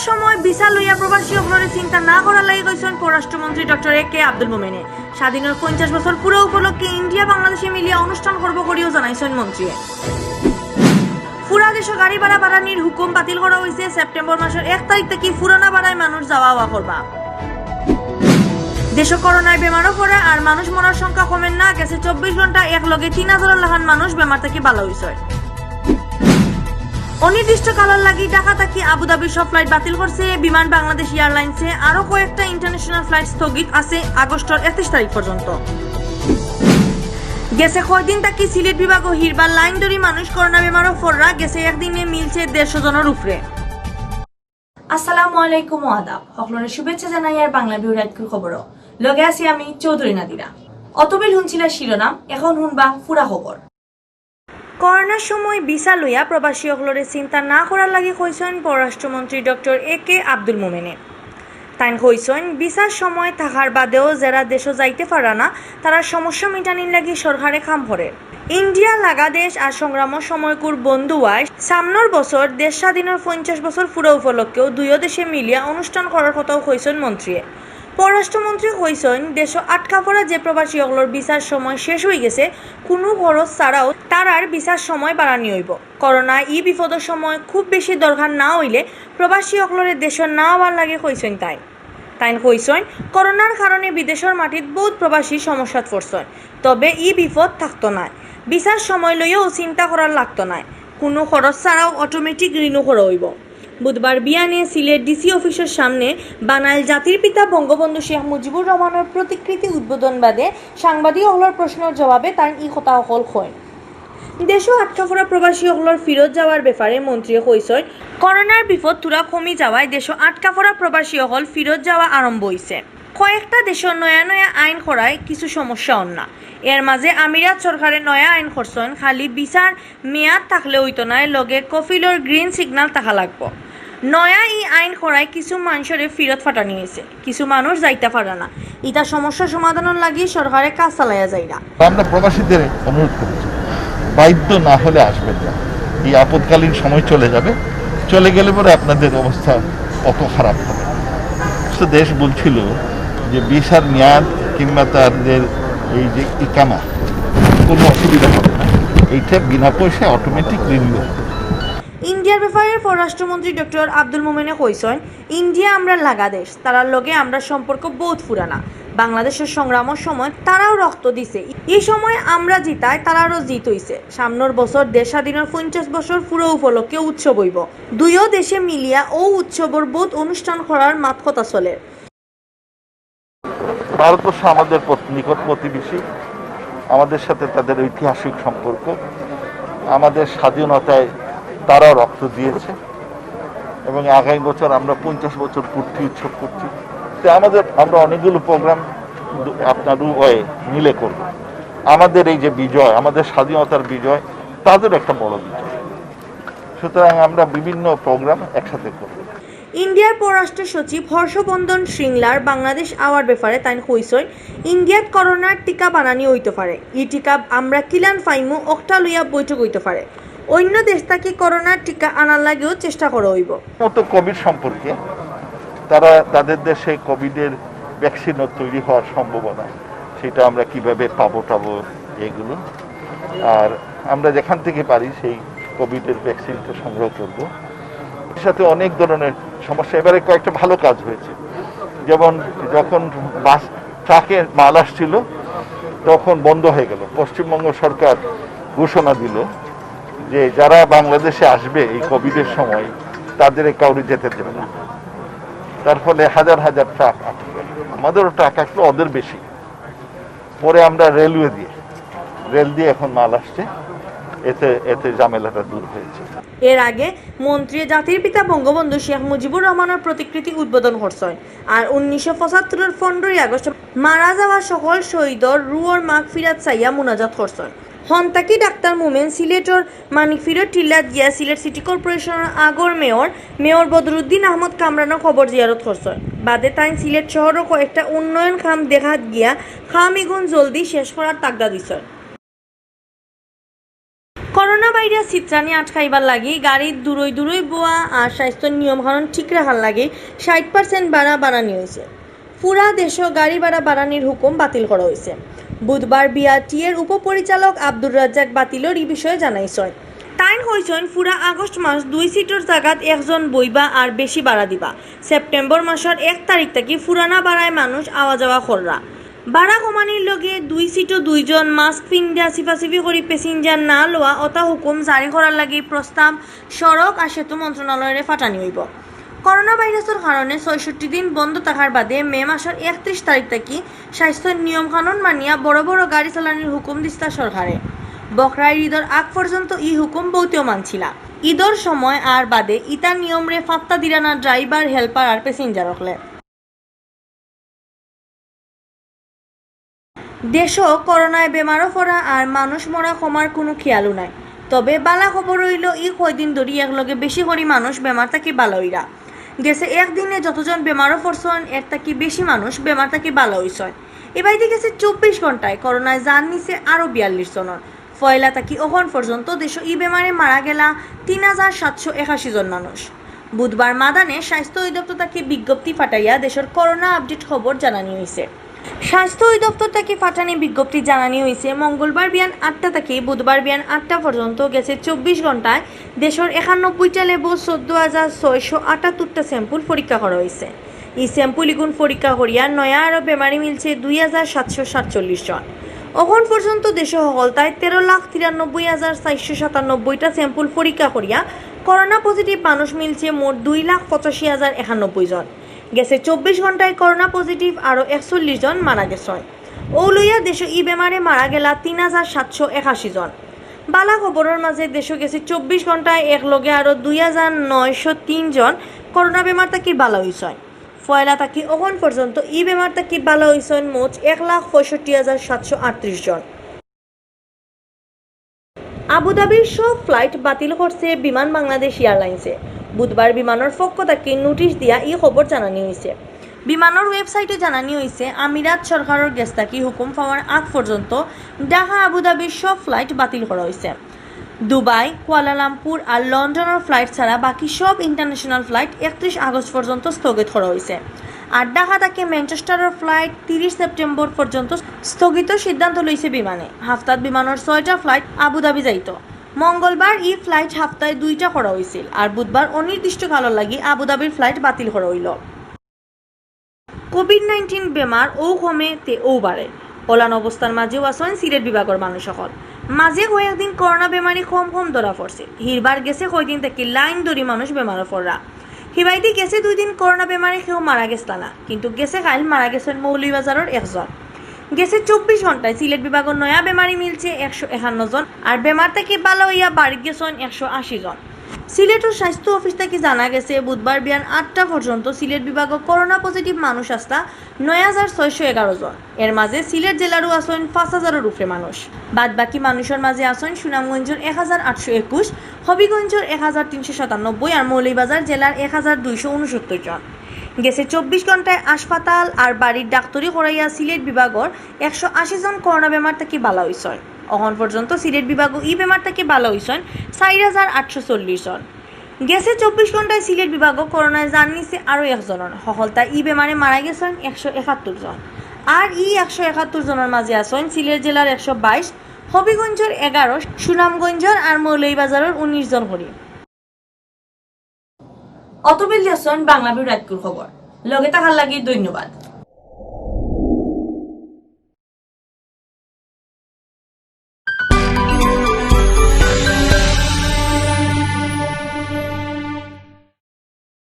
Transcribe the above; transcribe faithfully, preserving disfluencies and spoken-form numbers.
সময় ভিসা লইয়া প্রবাসী অকলরে চিন্তা না করার লাগি কইছইন পররাষ্ট্রমন্ত্রী ডক্টর এ কে আব্দুল মোমেনে। স্বাধীনর পঞ্চাশ বছর পুরা উপলক্ষে ইন্ডিয়া বাংলাদেশে মিলিয়া অনুষ্ঠান করব করিও জানাইছইন মন্ত্রী। পুরা দেশো গাড়ি ভাড়া বাড়ানির হুকুম বাতিল করা হইছে। সেপ্টেম্বর মাসর এক তারিখ থাকি পুরানা ভাড়ায় মানুষ যাওয়া আওয়া করবা। দেশো করোনায় বেমারও পড়ে আর মানুষ মরার সংখ্যা কমের না। গেছে চব্বিশ ঘন্টা এক লগে তিন হাজারর লাখান মানুষ বেমার থাকি ভালা হইছে। অনির্দিষ্ট কালর লাগি ঢাকা থাকি আবুধাবির সব ফ্লাইট বাতিল করছে বিমান বাংলাদেশ এয়ারলাইন্সে। আরো কয়েকটা ইন্টারন্যাশনাল ফ্লাইট স্থগিত আছে আগস্টর একত্রিশ তারিখ পর্যন্ত। গেছে কয়দিন থাকি সিলেট বিভাগো হিরবার লাইন ধরি মানুষ করোনা বেমারও পড়রা। গেছে একদিনে মিলছে দেড়শো জনর উপরে। আসসালামু আলাইকুম ও আদাব। হকলরে শুভেচ্ছা জানাইয়ার বাংলা ভিউ রাইতকুর খবরও। লগে আছি আমি চৌধুরী নাদিরা। অতবিল হুনছিলা শিরোনাম, এখন হুনবা পুরা খবর। করোনার সময় ভিসা লইয়া প্রবাসী অকলরে চিন্তা না করার লাগি কইছইন পররাষ্ট্রমন্ত্রী ডক্টর এ কে আব্দুল মোমেনে। তাইন কইছইন, ভিসার সময় থাকার বাদেও যেরা দেশো যাইতে পারা না, তারার সমস্যা মিটানির লাগি সরকারে কাম করের। ইন্ডিয়া লাগা দেশ আর সংগ্রামর সময়কুর বন্ধ অওয়ায় সামনর বছর দেশ স্বাধীনর পঞ্চাশ বছর পুরা উপলক্ষেও দুইও দেশে মিলিয়া অনুষ্ঠান করার কথাও কইছইন মন্ত্রীয়ে। পররাষ্ট্রমন্ত্রী কইছইন, দেশো আটকা পড়া যে প্রবাসী অকলর ভিসার সময় শেষ হই গেছে, কুনু খরচ ছাড়াও তারার ভিসার সময় বাড়ানি অইবো। করোনা ই বিপদর সময় খুব বেশি দরকার না অইলে প্রবাসী অকলরে দেশো না আওয়ার লাগি কইছইন তাইন। তাইন কইছইন, করোনার কারণে বিদেশর মাটিত বউত প্রবাসী সমস্যাত পড়ছইন, তবে ই বিপদ থাকতো নায়। ভিসার সময় লইয়াও চিন্তা করার লাগতো নায়, কুনু খরচ ছাড়াও অটোমেটিক রিনিউ করা অইবো। বুধবার বিয়ানে সিলেট ডিসি অফিসর সামনে বানাইল জাতির পিতা বঙ্গবন্ধু শেখ মুজিবুর রহমানর প্রতিকৃতি উদ্বোধন বাদে সাংবাদিক অকলর প্রশ্নর জবাবে তাইন ই কথা অকল কইন। দেশো আটকা পড়া প্রবাসী অকলর ফিরত যাওয়ার ব্যাপারে মন্ত্রীয়ে কইছইন, করোনার বিপদ থুড়া কমি যাওয়ায় দেশো আটকা পড়া প্রবাসী অকল ফিরত যাওয়া আরম্ভ অইছে। কয়েকটা দেশো নয়া নয়া আইন করায় কিছু সমস্যা অর না। এর মাঝে আমিরাত সরকারে নয়া আইন করছইন, খালি ভিসার মেয়াদ থাকলে অইতো নায়, লগে কফিলর গ্রিন সিগনাল থাকা লাগবো। নয়া ই আইন করায় কিছু মানষরে ফিরত ফাটানি অইছে, কিছু মানুষ যাইতা পারা না। ইতা সমস্যা সমাধানর লাগি সরকারে কাজ চালাইয়া যাইরা। আমরা প্রবাসীদের অনুরোধ করছি, বাধ্য না হলে আসবেন না। এই আপদকালীন সময় চলে যাবে, চলে গেলে পরে আপনাদের অবস্থা কত খারাপ হবে। তো দেশ বলছিল যে ভিসার মেয়াদ কিংবা তাদের এই যে ইকামা, কোনো অসুবিধা হবে না, এইটা বিনা পয়সায় অটোমেটিক রিনিউ হবে। ইন্ডিয়ার ব্যাপারে পররাষ্ট্রমন্ত্রী ডক্টর আব্দুল মোমেনে কইছইন, ইন্ডিয়া আমরার লাগা দেশ, তারার লগে আমরার সম্পর্ক বউত পুরানা। বাংলাদেশর সংগ্রামর সময় তারাও রক্ত দিছে, ই সময় আমরা জিতায় তারারও জিত অইছে। সামনর বছর দেশ স্বাধীনর পঞ্চাশ বছর পুরা উপলক্ষে উৎসব অইবো। দুইও দেশে মিলিয়া অউ উৎসবর বউত অনুষ্ঠান করার মাত কথা চলের। ভারতবর্ষ আমাদের প্রত-, নিকট প্রতিবেশী, আমাদের সাথে তাদের ঐতিহাসিক সম্পর্ক। আমাদের স্বাধীনতায় তারাও রক্ত দিয়েছে এবং আগামী বছর আমরা পঞ্চাশ বছর পূর্তি উৎসব করছি। তো আমাদের, আমরা অনেকগুলো প্রোগ্রাম দু-, আপনার উভয়ে মিলে করব। আমাদের এই যে বিজয়, আমাদের স্বাধীনতার বিজয়, তাদের একটা বড় বিজয়। সুতরাং আমরা বিভিন্ন প্রোগ্রাম একসাথে করব। ইন্ডিয়ার পররাষ্ট্র সচিব হর্ষবর্ধন শ্রিংলার বাংলাদেশ আওয়ার ব্যাপারে তাইন কইছইন, ইন্ডিয়াত করোনার টিকা বানানি অইতো পারে, ই টিকা আমরা কিলান পাইমু অকটা লইয়া বৈঠক অইতো পারে। অইন্য দেশ থাকি করোনার টিকা আনার লাগিও চেষ্টা করা অইবো। মতো কোভিড সম্পর্কে তারা, তাদের দেশে কোভিডের ভ্যাকসিনও তৈরি হওয়ার সম্ভাবনা, সেটা আমরা কিভাবে পাবো টাবো এগুলো। আর আমরা যেখান থেকে পারি সেই কোভিডের ভ্যাকসিনটা সংগ্রহ করব। এর সাথে অনেক ধরনের সমস্যা, এবারে কয়েকটা ভালো কাজ হয়েছে, যেমন যখন বাস, ট্রাকে মাল আসছিল তখন বন্ধ হয়ে গেল। পশ্চিমবঙ্গ সরকার ঘোষণা দিল যে যারা বাংলাদেশে আসবে এই কোভিডের সময় তাদের কাউরে যেতে দেবে না। তার ফলে হাজার হাজার ট্রাক আটকে গেল। আমাদেরও ট্রাক আসলো, ওদের বেশি। পরে আমরা রেলওয়ে দিয়ে, রেল দিয়ে এখন মাল আসছে, এতে, এতে ঝামেলাটা দূর হয়েছে। এর আগে মন্ত্রী জাতির পিতা বঙ্গবন্ধু শেখ মুজিবুর রহমানর প্রতিকৃতি উদ্বোধন করছইন। আর উনিশশো পঁচাত্তরর পনেরোই আগস্ট মারা যাওয়া সকল শহীদর রুহর মাগফিরাত চাইয়া মুনাজাত করছইন। হন্তাকি ডাক্তার মোমেন সিলেটর মানিকফিরোর টিল্লাত গিয়া সিলেট সিটি কর্পোরেশনর আগর মেয়র, মেয়র বদরুদ্দিন আহমদ কামরানর কবর জিয়ারত করছইন। বাদে তাইন সিলেট শহরর কয়েকটা উন্নয়ন কাম দেখাত গিয়া কাম ইগুন জলদি শেষ করার তাগদা দিছইন। করোনা ভাইরাস ছিতরানি আটকাইবার লাগি গাড়িত দূরই দূরই বওয়া আর স্বাস্থ্যর নিয়ম কানুন ঠিক রাখার লাগি ষাইট পার্সেন্ট ভাড়া বাড়ানি অইছে। পুরা দেশো গাড়ি ভাড়া বাড়ানির হুকুম বাতিল করা অইছে। বুধবার বিআরটিএর উপপরিচালক আব্দুর রাজ্জাক বাতিলর ই বিষয়ে জানাইছইন। তাইন কইছইন, পুরা আগস্ট মাস দুই সিটর জাগাত একজন বইবা আর বেশি ভাড়া দিবা। সেপ্টেম্বর মাসর এক তারিখ থাকি পুরানা ভাড়ায় মানুষ আওয়া যাওয়া কররা। ভাড়া কমানির লগে দুই সিটো দুইজন, মাস্ক পিন্দা, চিপাচিপি করি প্যাসেঞ্জার না লওয়া অতা হুকুম জারি করার লাগি প্রস্তাব সড়ক আর সেতু মন্ত্রণালয়রে পাঠানি অইবো। করোনা ভাইরাসর কারণে ছয়ষট্টি দিন বন্ধ থাকার বাদে মে মাসর একত্রিশ তারিখ থাকি স্বাস্থ্যর নিয়ম কানুন মানিয়া বড় বড় গাড়ি চালানির হুকুম দিছলা সরকারে। বকরা ঈদর আগ পর্যন্ত ই হুকুম বউতেও মানছিলা। ঈদর সময় আর বাদে ইতা নিয়মরে পাত্তা দিরা না ড্রাইভার, হেল্পার আর প্যাসেঞ্জার অকলে। দেশো করোনায় বেমারো পড়া আর মানুষ মরা কমার কুনু খিয়ালও নাই। তবে বালা খবর অইলো, ই কয়দিন ধরি একলগে বেশি করি মানুষ বেমার থাকি বালা অইরা। গেছে একদিনে যতজন বেমারো পড়ছইন, এর থাকি বেশি মানুষ বেমার থাকি বালা অইছইন। এবায়দি গেছে চব্বিশ ঘন্টায় করোনায় জান নিছে আরো বিয়াল্লিশ জনর। পয়লা থাকি অখন পর্যন্ত দেশো ই বেমারে মারা গেলা তিন হাজার সাতশো একাশি জন মানুষ। বুধবার মাদানে স্বাস্থ্য অধিদপ্তর থাকি বিজ্ঞপ্তি পাঠাইয়া দেশর করোনা আপডেট খবর জানানি অইছে। স্বাস্থ্য অধিদপ্তর থাকি পাঠানি বিজ্ঞপ্তি জানানি অইছে, মঙ্গলবার বিয়ান আটটা থাকি বুধবার বিয়ান আটটা পর্যন্ত গেছে চব্বিশ ঘন্টায় দেশর একানব্বইটা ল্যাবো চৌদ্দ হাজার ছয়শো আটাত্তরটা স্যাম্পল পরীক্ষা করা অইছে। ই স্যাম্পল ইগুন পরীক্ষা করিয়া নয়া আরো বেমারি মিলছে দুই হাজার সাতশো সাতচল্লিশ জন। অখন পর্যন্ত দেশো হকলতায় তেরো লাখ তিরানব্বই হাজার চারশো সাতানব্বইটা স্যাম্পল পরীক্ষা করিয়া করোনা পজিটিভ মানুষ মিলছে মোট দুই লাখ পঁচাশি হাজার একানব্বই জন। গেছে চব্বিশ ঘন্টায় করোনা পজিটিভ আরো একচল্লিশ জন মারা গেছইন। অউ লইয়া দেশো ই বেমারে মারা গেলা তিন হাজার সাতশো একাশি জন। বালা খবরর মাঝে দেশো গেছে চব্বিশ ঘন্টায় একলগে আরো দুই হাজার নয়শো তিন জন করোনা বেমার থাকি বালা অইছইন। পয়লা থাকি অখন পর্যন্ত ই বেমার থাকি বালা অইছইন মোট এক লাখ পঁয়ষট্টি হাজার সাতশো আটত্রিশ জন। আবুধাবির সব ফ্লাইট বাতিল করছে বিমান বাংলাদেশ এয়ারলাইন্সে। বুধবার বিমানর পক্ষ থাকি নোটিশ দিয়া ই খবর জানানি অইছে। বিমানর ওয়েবসাইটো জানানি অইছে, আমিরাত সরকারর গেছ থাকি হুকুম পাওয়ার আগ পর্যন্ত ঢাকা আবুধাবির সব ফ্লাইট বাতিল করা অইছে। দুবাই, কুয়ালালামপুর আর লন্ডনর ফ্লাইট ছাড়া বাকি সব ইন্টারন্যাশনাল ফ্লাইট একত্রিশ আগস্ট পর্যন্ত স্থগিত করা অইছে। আর ঢাকা থাকি ম্যানচেস্টারর ফ্লাইট তিরিশ সেপ্টেম্বর পর্যন্ত স্থগিতর সিদ্ধান্ত লইছে বিমানে। হাপ্তাত বিমানর ছয়টা ফ্লাইট আবুধাবি যাইতো। মঙ্গলবার ই ফ্লাইট হাপ্তায় দুইটা করা অইছিল, আর বুধবার অনির্দিষ্টকালর লাগি আবুধাবির ফ্লাইট বাতিল করা অইলো। কোভিড নাইনটিন বেমার অউ কমে তে অউ বাড়ে। অলান অবস্থার মাঝেও আছইন সিলেট বিভাগর মানুষ অকল। মাঝে কয়েকদিন করোনা বেমারি কম কম ধরা পড়ছিল। হিরবার গেছে কয়দিন থাকি লাইন ধরি মানুষ বেমারো পড়রা। হিবায়দি গেছে দুই দিন করোনা বেমারে কেউ মারা গেছলা না, কিন্তু গেছে কাইল মারা গেছইন মৌলভীবাজারর একজন। গেছে চব্বিশ ঘন্টায় সিলেট বিভাগর নয়া বেমারি মিলছে একশো একান্ন জন, আর বেমার থাকি বালা অইয়া বাড়িত গেছইন একশো আশি জন। সিলেটর স্বাস্থ্য অফিস থাকি জানা গেছে, বুধবার বিয়ান আটটা পর্যন্ত সিলেট বিভাগো করোনা পজিটিভ মানুষ আছলা নয় হাজার ছয়শো এগারো জন। এর মাঝে সিলেট জেলারও আছইন পাঁচ হাজারর উপরে মানুষ। বাদ বাকি মানুষর মাঝে আছইন সুনামগঞ্জর এক হাজার আটশো একুশ, হবিগঞ্জর এক হাজার তিনশো সাতানব্বই আর মৌলভীবাজার জেলার এক হাজার দুইশো ঊনসত্তর জন। গেছে চব্বিশ ঘন্টায় হাসপাতাল আর বাড়ির ডাক্তরি করাইয়া সিলেট বিভাগর একশো আশি জন করোনা বেমার থাকি বালা অইছইন। অখন পর্যন্ত সিলেট বিভাগো ই বেমার থাকি বালা অইছইন চাইর হাজার আটশো চল্লিশ জন। গেছে চব্বিশ ঘন্টায় সিলেট বিভাগো করোনায় জান নিছে আরো একজনর। হকলতা ই বেমারে মারা গেছইন একশো একাত্তর জন। আর ই একশো একাত্তর জনর মাঝে আছইন সিলেট জেলার একশো বাইশ, হবিগঞ্জর এগারো, সুনামগঞ্জর আর মৌলভীবাজারর উনিশ জন করি। অতবিল দেখছইন বাংলা ভিউ রাইতকুর খবর। লগে থাকার লাগি ধন্যবাদ।